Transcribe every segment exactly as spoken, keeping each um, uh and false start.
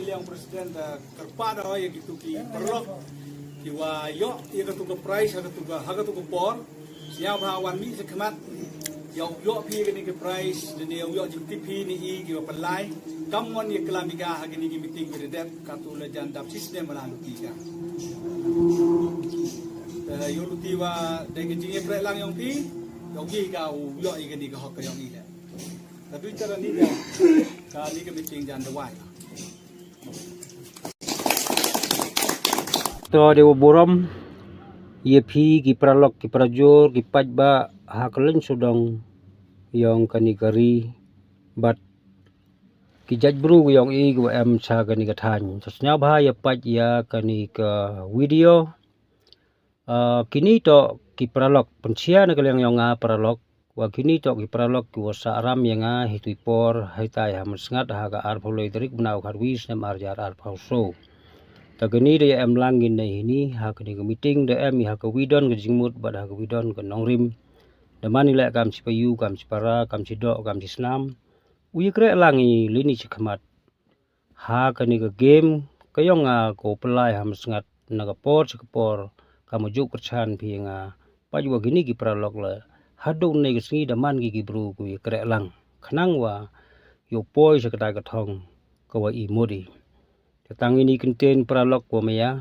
Yang President da kyrpad ïa kitu ki paralok ki wa ïoh ïa katu ka prize ha katu ka, ha katu ka por. Sngewbha wan mih sha khmat. Ïoh ïoh phi kane ka prize ne ïoh jingtip phi ne i ki wa pynlai. Kam mon ïa klam ïa ka ha kane ka meeting ka dep katu la jan dap shisnem la luti ka. Ïoh luti wa dei ka jingïakhreh lang yong phi. Yong i ka u ïoh ïa kane ka hok ka yong i. Ka dui tara ni ka, ka ni ka meeting jan dawai. To de wa burom ïa phi ki paralok ki parajor ki paidbah ha ka leng sudong yong kani ka ri bad ki jait bru yong i ki wa em cha kani ka thaiñ. To sngewbha ïa peit ïa kani ka video. Ah, kini to ki paralok, pynshia na ka liang yong nga paralok, wa kini to ki paralok ki wa sah ram ïa nga hi tu i por, hi tai ha Mynsngat ha ka arphew lai tarik bnai u khatwi snem ar hajar arphew saw. Ta kini da em lang ngin nei hini, ha kini ka meeting da em ha ka wi don ka jingmut bad ha ka wi don ka nongrim. Da man i leh kam chi payu, kam chi para, kam chi doh, kam chi snam. U ïakhreh lang i lini chi khmat. Ha kani ka game ka yong nga ko pynlai ha Mynsngat na ka por cha ka por ka ma juk kyrchan phi nga. Peit wa kini ki paralok la haduh ne ka sngi da man ki ki bru ku ïakhreh lang khnang wa ïoh poi cha kata ka thong ka wa i mut i. Te tang ini kyntien paralok wa maya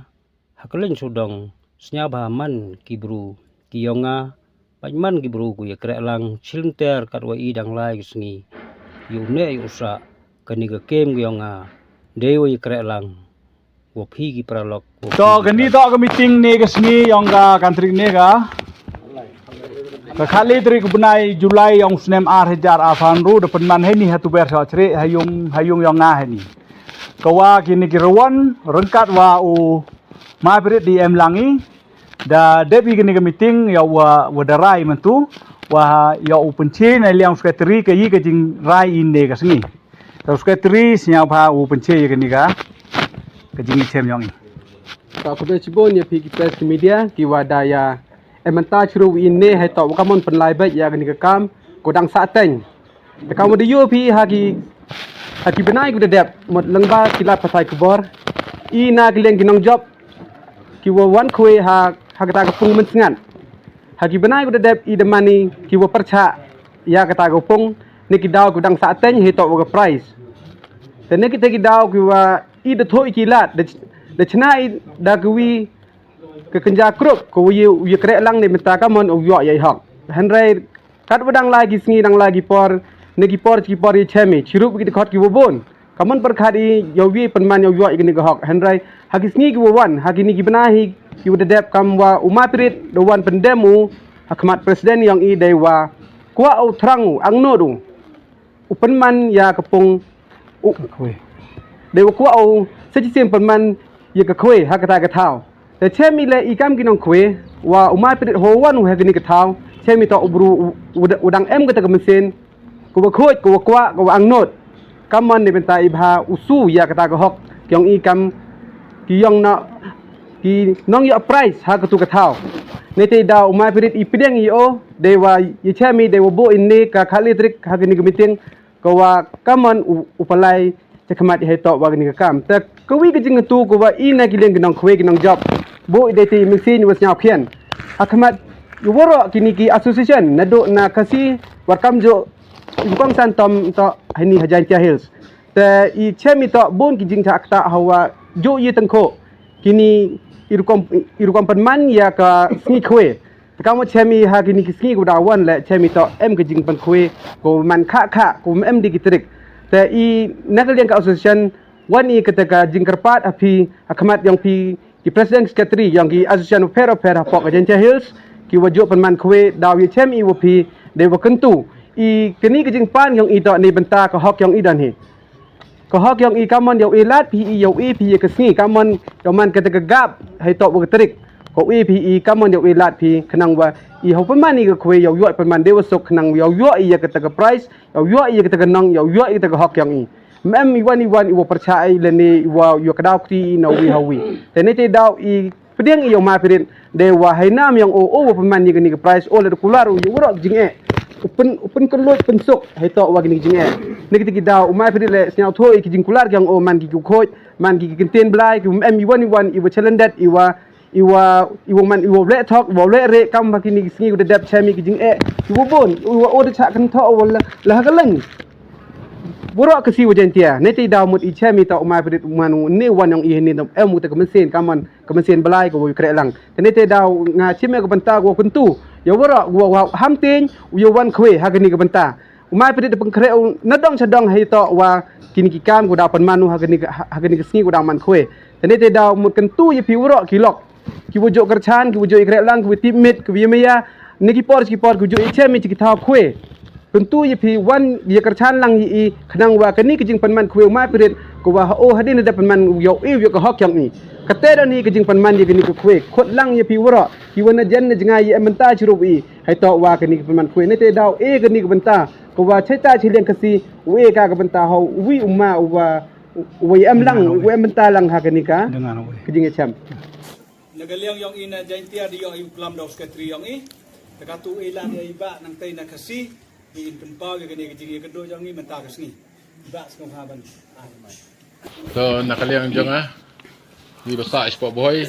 ha ka leng sudong sngewbha man ki bru ki yong nga. Peit man ki bru ku ïakhreh lang chilynter kat wa i dang lai ka sngi. Ïoh ne ïoh sah kani ka game ka yong nga. Dei wa ïakhreh lang wa phi ki paralok wa. To phi ki kani paralok. To ka meeting ne ka sngi yong ka kantrik ne ka ka khatli tarik bnai Julai yong snem ar hajar arphew hynriew da pynman hini ha tu ber sa chri ha yung ha yung yong nga hini. Ka wa kini ki rawon ryngkat wa u ma prit di em lang i. Da dep i kani ka meeting ïa wa wa da rai myntu wa ïa u pynche na liang secretary ka i ka jingrai i ne ka sngi. Ka secretary sngewbha u pynche ïa kani ka ka jingchem yong i. Ka khublei chibun ïa phi ki press ki media ki wa da ïa em mynta chru i ne hai to wa ka mon pynlai bad ïa kani ka kam ko dang sa teng. Te ka mut ïoh phi ha ki ha ki bnai ki da dep mut lyngba ki lad pathai khubor i na ki liang ki nongjop ki wa wan khwe ha ha kata ka pung Mynsngat. Ha ki bnai ki da dep i da mani ki wa pyrchah ïa kata ka pung ne ki daw ki dang sa teng hi to wa ka prize. Te ne kita ki daw ki wa i da thoi ki lad da da chna i da ki wi ka kynja krup ka wi ïa kreh lang ne mynta ka mon u ïoh ïa i hok. Hynrei kat wa dang lai ki sngi dang lai ki por ne ki por ki por ïa chem i chirup ki dkhot ki wa bun. Ka mon pyrkhat i ïa wi pynman ïa u ïoh ïa kini ka hok. Hynrei ha ki sngi ki wa wan ha kini ki bnai hi ki wa da dep kam wa u ma prit da wan pyndem u ha khmat president yong i dei wa kwah u thrang u angnud u u pynman ïa ka pung u dei wa kwah u sa chisien pynman ïa ka khwe ha kata ka thaw. Te chem i le i kam ki nongkhwe wa u ma prit ho wan u ha kini ka thaw chem i to u bru u dang em kata ka mynsiem ko wa khoj ko wa kwah ko wa angnud. Ka mon ne bynta i bha u su ïa kata ka hok ki yong i kam ki yong na ki nong ïa prize ha katu ka thaw. Ne te da u ma prit i pdiang i o dei wa i chem i dei wa bo i ne ka khatli tarik ha kini ka meeting ko wa ka mon u palai cha khmat i hai to wa kini ka kam. Te ka wi ka jingatu ko wa i na ki liang ki nongkhwe ki nongjop bo i dei te i mynsiem wa sngewkhian ha khmat i waroh kini ki association na do na Khasi wa kam jo i kongsan tom to hani ha Jaintia Hills. Te i chem i to bun ki jingcha kata hawa jo i tengkho kini i rukom i rukom pynman ïa ka sngi khwe. Te ka mo chem i ha kini ki sngi ko da wan le chem i to em ka jingpynkhwe ko man kha kha ko em di ki trik. Te i na ka liang ka association wan i kata ka jingkyrpad ha phi ha khmat yong phi ki president secretary yong ki association u pher u pher ha pok ka Jaintia Hills ki wa jo pynman khwe daw i chem i wa phi dei wa kyntu i kini ka jingpan yong i to ne bynta ka hok yong i don hi. Ka hok yong i ka mon ïa u e lad phi i ïa u e phi ïa ka sngi ka mon ïa u man kata ka gap hai to wa ka tarik. Ka u e phi i ka mon ïa u e lad phi khnang wa i hau pynman i ka khwe ïa u ïoh pynman dei wa suk khnang ïa u ïoh i ïa kata ka prize ïa u ïoh i ïa kata ka nong ïa u ïoh i kata ka hok yong i. Mem i wan i wan i wa pyrchah i lane i wa ïa ka daw kti i na wi ha wi. Te ne te daw i pdiang i ïa u ma prit dei wa hai nam yong o o wa pynman ïa kani ka prize o le da kular u ïa u rok jingeh. U pyn u pynkyllud pynsuk hei toh wa kini ki jingeh. Ni kiti ki daw u Mai Prit le sniaw tho i ki jingkular ki ong o man ki ki khoj man ki ki kyntien blai ki um em i wan i wan i wa chalyndet i wa i wa i wa man i wa leh thok i wa leh re kam ba kini ki sngi u da dep chem i ki jingeh i wa bun i wa o da chak kan tho wa la ha ka leng. Buro ka si wa Jaintia ne te daw mut i chem i ta u Mai Prit man ne wan yong i ni dam em u ta ka mesin kam man ka mesin blai ka wa kreh lang. Te ne te daw nga chim ka banta ka wa kuntu ya buro wa ham tin u ya wan khwe ha kani ka banta. U Mai Prit da pynkreh u na dong cha dong hei toh wa kini ki kam ku daw pynman u ha kani ka sngi ku daw man khwe. Te ne te daw mut kyntu ya phi u roh ki lok ki wa joh kyrchan ki wa joh i kreh lang ki wa tip mit ki wa ya maya ne ki por ki por ki wa joh i chem i ki thaw khwe. Kyntu ya phi wan ya kyrchan lang ya i khnang wa kani ka jingpynman khwe u Mai Prit ku wa ha o hadin da pynman u ya u i u ya ka hok yang i. Kate da ni ka jingpynman ya kani ka khwe khot lang ya phi u roh ki wa na jen na jngai ya em banta chirup i. Hei toh wa kani ka pynman khwe ne te daw e kani ka banta ka wa cheta chi liang ka si u e ka ka banta hau wi u ma u wa u wa em lang u em banta lang ha kani ka ka jing e chem. Na ka liang yong i na Jaintia di yong i u klam dau sekretari yong i. Te ka tu i lang ya i ba nang tei na ka si i in pynpaw ya kani ka jing ya ka do yong i mynta ka sngi. Ba sngi ha ban. To na ka liang jong a ni ba sa ispo boy.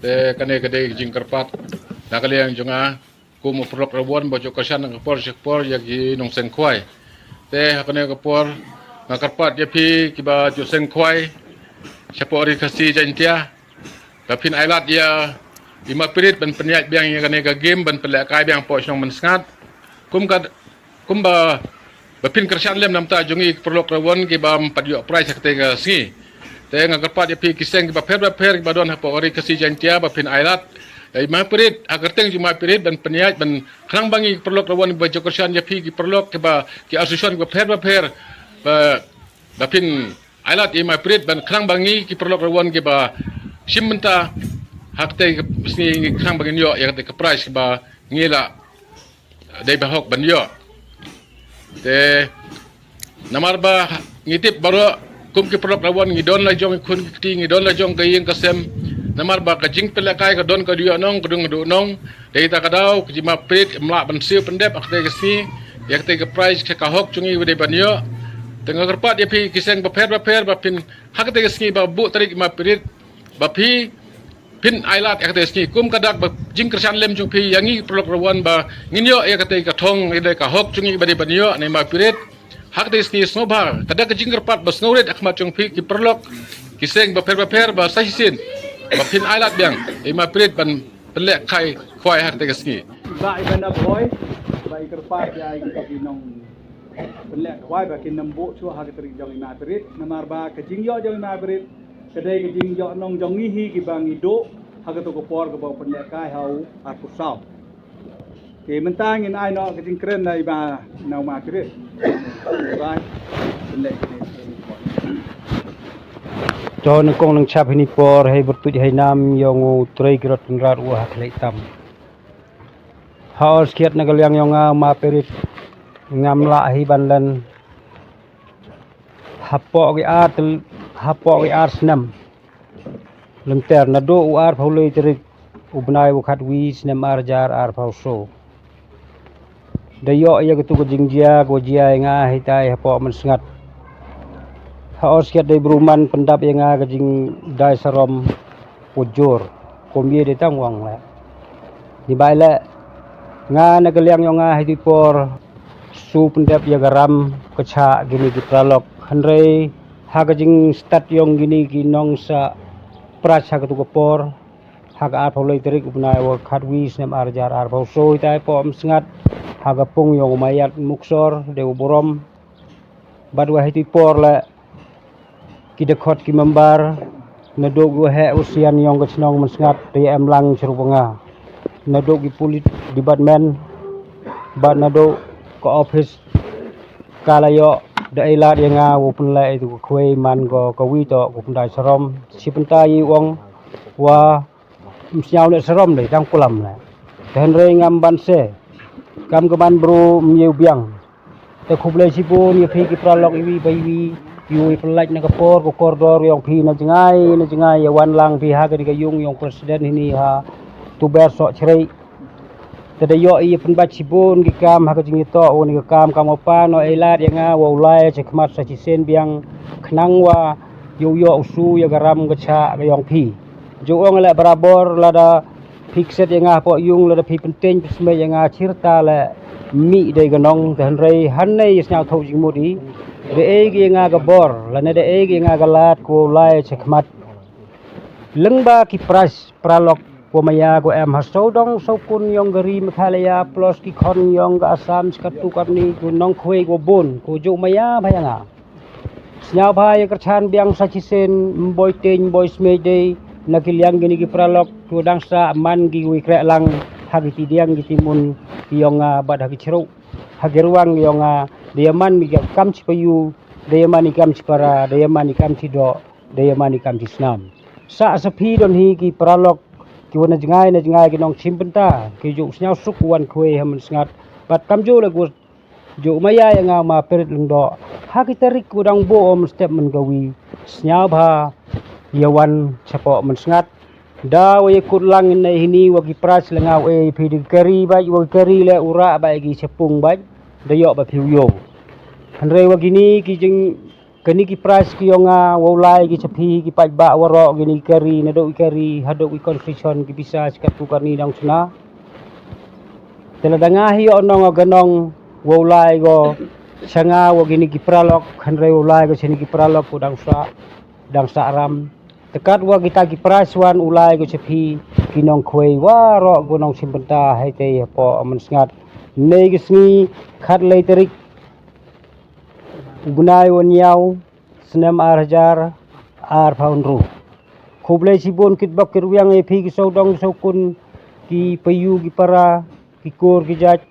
Te kane ka dei ka jing kyrpat na ka liang jong a kum u paralok rawon ba juk ka shan ka por sha ka por ya ki nong seng khwai. Te ha kane ka por nga kyrpad ya phi ki ba juk seng khwai sha por ri Khasi Jaintia. Ka phin ai lad ya i Mai Prit ban pynyaid biang ya kane ka game ban pynleh kai biang por shnong man sngat. Kum ka kum ba ba phin kyrshan lem namta jong i paralok rawon ki ba pat yu prize ha kate ka sngi. Te nga kyrpad ya phi ki seng ki ba pher ba pher ki ba don ha por ri Khasi Jaintia ba phin ai lad. Ai Mai Prit ha kyrteng jong Mai Prit ban pynyaid ban khnang ba ngi paralok rawon ba juk kyrshan ya phi ki paralok ki ba ki association ki ba pher ba pher ba ba phin ai lad ya Mai Prit ban khnang ba ngi ki paralok rawon ki ba shim bynta ha kate ka sngi ngi khnang ba ngin yoh ya kate ka prize ki ba ngi la dei ba hok ban yoh. Te namar ba ngi tip baroh kum ki paralok rawon ngi don la jong i khun ki kti ngi don la jong ka ïing ka sem. Namar ba ka jingpynlehkai ka don ka dei nong ka dei nong dei ta ka daw ka jingma prit mla ban siew pyndep ak te ka sngi ïa ka te ka prize ka hok jong i dei ban yoh. Te nga kyrpad ïa phi ki seng bapher bapher ba phin ha ka te ka sngi ba bu tarik ma prit ba phi phin ai lad ïa kata ka sngi kum ka dak ba jingkyrshan lem jong phi ïa ngi paralok rawon ba ngin ïoh ïa kata ka thong ïa ka hok jong ngi ba dei ban ïoh ne ma prit. Ha kata ka sngi sngewbha ka dak ka jingkyrpad ba sngewrit ha khmat jong phi ki paralok ki seng bapher bapher ba sa shisien ba phin ai lad biang ïa ma prit ban pynleh kai khwai ha kata ka sngi. Ba i ban ap hoi ba i kyrpad ïa i nong pynleh khwai ba kin ym buh shuh ha ka tarik jong i ma prit namar ba ka jingïoh jong i ma prit ka dei ka jingïoh nong jong ngi hi ki ba ngi duh ha kato ka por kaba u pynleh kai ha u arphew saw. Te mynta ngin ai noh ka jingkren na i ba na u ma prit. Bai pynleh. To nyngkong nyngchap hini por hei byrtuit hei nam ïong u trei ki rot pynrat u ha khlei tam. Ha ol skiat na ka liang ïong nga ma prit ngam lah hi ban len. Hapoh ki ar tel hapoh ki ar snem lynter naduh u arphew lai tarik u bnai u khatwi snem ar hajar arphew so. Da ïoh ïa katu ka jingjia ka jia ïa nga hitai hapoh Mynsngat. Ha ol skiat dei bru man pyndap ïa nga ka jingdai sarom. Ujur kum ïa dei tang wang leh. Ni bai leh nga na ka liang ïong nga ha ki por su pyndep ïa ka ram ka chah kini ki paralok hynrei ha ka jingstad ïong kini ki nongsa prach ha katu ka por. Ha ka arphew lai tarik u bnai wa khatwi snem ar hajar arphew so hitai poh Mynsngat ha ka pung ïong u Maiat Muksor dei u burom. Bad wa hiti por leh ki dkhot ki member naduh ki waheh wasian ïong ka chnong Mynsngat te em lang shuh ruh ba nga naduh ki police department bad naduh ka office ka la ïoh da ai lad ïa nga u pynleh ïa tu ka khwai man ko ka wi to u pyndai sarom shi pynta ïa u ong wa ym sñiaw leh sarom dei tang kulam leh. Te hynrei ngam ban se kam ka ban bru ym ïew biang. Te khublei shibun ïa phi ki paralok iwi ba iwi iwi pynlait na ka por ka kordor ïong phi na jngai na jngai ïa wan lang phi ha kani ka yung ïong president hini ha Tuber Soh Chrei. Te da ïoh i pynbeit shibun ki kam ha ka jingïatoh u ne ka kam kam u pan u ai lad ïa nga wa u lai cha khmat sa shisien biang khnang wa ïoh ïoh u su ïa ka ram ka chah ka ïong phi. Ju ong leh barabor lada phi kset ïa nga hapoh ïung lada phi pynteng phi smet ïa nga chirta leh mih dei ka nong te hynrei hangne ïa sngewthuh jingmut i. Da ei ki ïa nga ka bor lane da ei ki ïa nga ka lad ko lai cha khmat. Lyngba ki prize paralok ko maya ko em ha sawdong sawkun ïong ka ri Meghalaya plus ki khon ïong ka Assam shkatu katni ko nongkhwei ko bun ko ju maya bha ïa nga. Sngewbha ïa kyrchan biang sa shisien mboi teng mboi smet dei na ki liang kini ki paralok ko dang sa man ki wi kreh lang ha ki tidiang ki timun ki ïong nga bad ha ki chru ha ki ruang ki ïong nga. Da ïa man ki kam chi payu da ïa man ki kam chi para da ïa man ki kam chi doh da ïa man ki kam chi snam. Sa sa phi don hi ki paralok ki wan na jngai na jngai ki nongshim bynta ki ju sngewsuk wan khwei ha Mynsngat bad kam ju le gu ju maya ïa nga ma Prit Lyngdoh ha ki tarik ku dang bo om step men kawi. Sngewbha ïa wan chapoh Mynsngat da wa ïa kut lang ne hini wa ki prize le nga u ei phi da ki kari bad wa ki kari le u rah bad ki chapung bad da ïoh ba phi u ïoh. Hynrei wa kini ki jing kani ki prize ki ïong nga wa u lai ki cha phi ki paidbah waroh kini ki kari naduh ki kari haduh ki consolation ki pisa shkatu katni dang chna. Te lada nga hi ïoh nong ka nong wa u lai ko cha nga wa kini ki paralok hynrei wa u lai ko cha kini ki paralok ko dang sa dang sa ram. Te katwa kita ki prize wan u lai ko cha phi ki nongkhwei waroh ko nongshim bynta hai te hapoh Mynsngat. Nei ki sngi khatlei tarik u bnai wa ñiaw snem ar hajar arphew hynriew. Khublei shibun kitbok kirwiang ïa phi ki sawdong ki sawkun ki payu ki para ki kur ki jait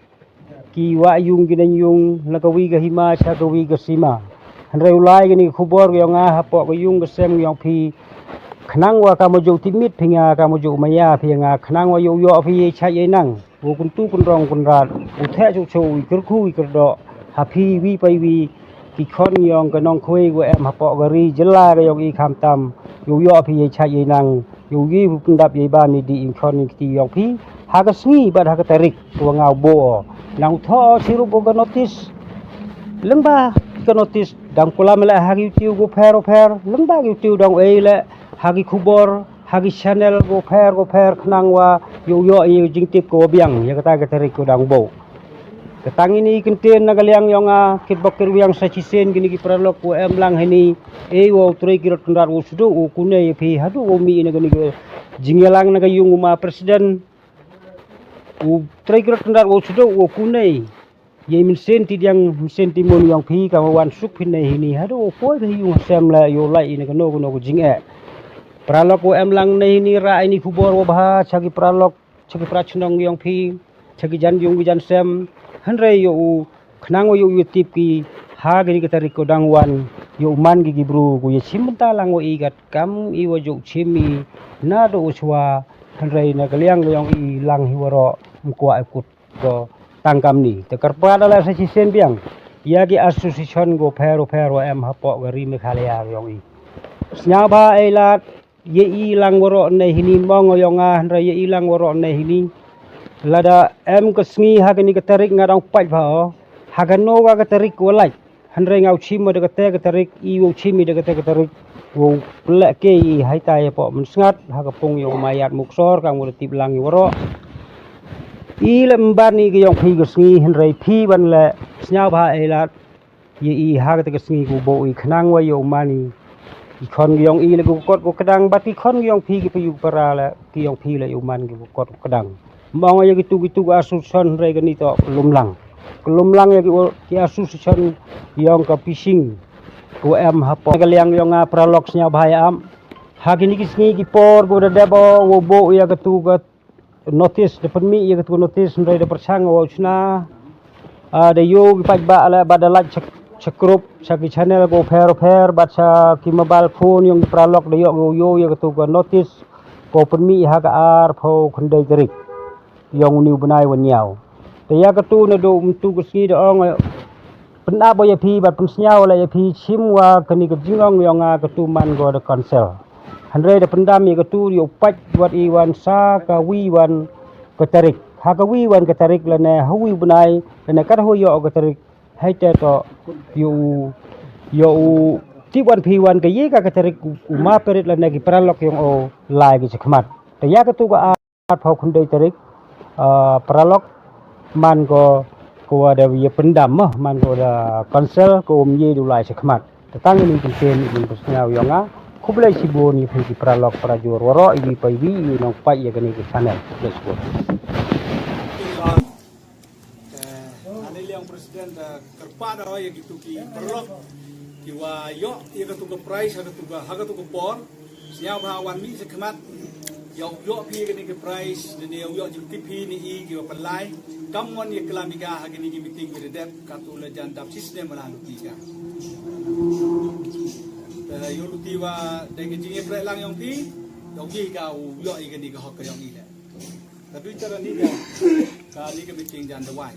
ki wah ïung ki neng ïung na kawi ka hima cha kawi ka sima. Hynrei u lai kani ka khubor ka ïong nga hapoh ka ïung ka sem ka ïong phi khnang wa ka ma ju tipmit phi nga ka ma ju maya phi nga khnang wa ïoh ïoh phi ïa chait ïa nang. U kyntu kynrong kynrad u theh chuh chuh u kyrkhu u kyrdoh ha phi wi pa wi ki khon ïong ka nongkhwei wa em hapoh ka ri jylla ka ïong i khamtam. Ïoh ïoh phi ïa chait ïa nang ïoh i pyndap ïa ba mi di i khon i kti ïong phi ha ka sngi bad ha ka tarik wa nga u bo nang u thoh chirup ka notice. Lyngba ka notice dang kulam leh ha ki YouTube ko pher pher lyngba ki YouTube dang ei leh ha ki khubor ha ki channel ko pher ko pher khnang wa ïoh ïoh ïa jingtip ko biang ïa kata ka tarik ko dang bo. Ka tang ini kyntien na ka liang ïong nga kitbok kirwiang sa shisien kini ki paralok ko em lang hini. Ei wa u trei ki rot kynrad u sdu u kune ïa phi haduh u mi na kini ka jingïalang na ka ïung u ma president. U trei ki rot kynrad u sdu u kune ïa i mynsiem tidiang mynsiem timun ïong phi ka ma wan suk phi nei hini haduh u poi ka ïung ha sem la ïoh lai ïa na kano kano ka jingeh. Paralok u em lang nei hini ra ini khubor wa bha cha ki paralok cha ki para chnong ïong phi cha ki jan ïung ki jan sem. Hynrei ïoh u khnang wa ïoh u tip ki ha kini ki tarik ko dang wan ïoh u man ki ki bru ko ïa chim bynta lang wa i kat kam i wa ju chim i na do u chwa. Hynrei na ka liang ka ïong i lang hi waroh mkwah i kut. Ko tang kam ni te kyrpad ala sa shisien biang ïa ki association ko pher u pher wa em hapoh ka ri Meghalaya ka ïong i. Sngewbha ei lad ïa i lang waroh nei hini mong ïong nga hynrei ïa i lang waroh nei hini. Lada em ka sngi ha kani ka tarik nga dang pait bha o ha kano ka ka tarik wa lait. Hynrei nga u chim da kata ka tarik i u chim da kata ka tarik. U plek ke i hai tai hapoh Mynsngat ha ka pung ïong ma ïat muksor ka ngu da tip lang i waroh. I le mban i ka ïong phi ka sngi hynrei phi ban le sngewbha ei lad ïa i ha kata ka sngi ku bo i khnang wa ïa u man i. I khon ka ïong i le ku kot ku kdang bat i khon ka ïong phi ki payu para le ki ïong phi le ïa u man ki ku kot ku kdang. Mong ïa ki tu ki tu ka association hynrei ka ni to lumlang. Lumlang ïa ki association ïong ka fishing. Ku em hapoh ka liang ïong nga paralok sngewbha ïa am. Ha kini ki sngi ki por ku da dep o wo bo ïa ka tu ka notice da pynmih ïa ka tu ka notice hynrei da pyrshang o chna. Da ïoh ki paidbah le bad da lait cha group cha ki channel ko pher pher bad cha ki mobile phone ïong ki paralok da ïoh ïoh ïa ka tu ka notice. Ko pynmih ha ka arphew khyndai tarik ïong u ni u bnai wa ñiaw. Te ïa ka tu na do um tu ka sngi da ong pynap ïa phi bad pynsñiaw la ïa phi chim wa kani ka jingong ïong nga ka tu man ko da cancel. Hynrei da pyndam ïa ka tu ïa u pait wat i wan sa ka wi wan ka tarik. ha ka wi wan ka tarik lane ha wi bnai lane kat ha wi ïoh ka tarik. Hai te to ïoh u ïoh u tip wan phi wan ka ïe ka ka tarik u ma perit lane ki paralok ïong o lai ki chakhmat. Te ïa ka tu ka ar phaw khun dei tarik, ah, paralok man ko ko wa da ïa pyndam mah man ko da council ko um ïe du lai chakhmat. Te tang ini ki pen ini persnyaw ïong a. Khublei shibun ïa phi ki paralok parajur waro iwi pa iwi iwi nong pa ïa kani ki channel. Khublei shibun. Ani liang president da kyrpad da ïa kitu ki paralok ki wa ïoh ïa katu ka prize ha katu ka ha katu ka por. Sñiaw bha wan mih sa khmat ïa u ïoh phi ïa kani ka prize ne ïa u ïoh jingtip phi ne i ki wa pynlai. Kam wan ïa klam ïa ka ha kani ki meeting ki da dep katu la jan dap shisnem la luti ka. Te ïoh luti wa dei ka jingïapreh lang ïong phi ïoh ngi ka u ïoh ïa kani ka hok ka ïong i le. Tapi cara ni dia kali ka meeting jan dawai.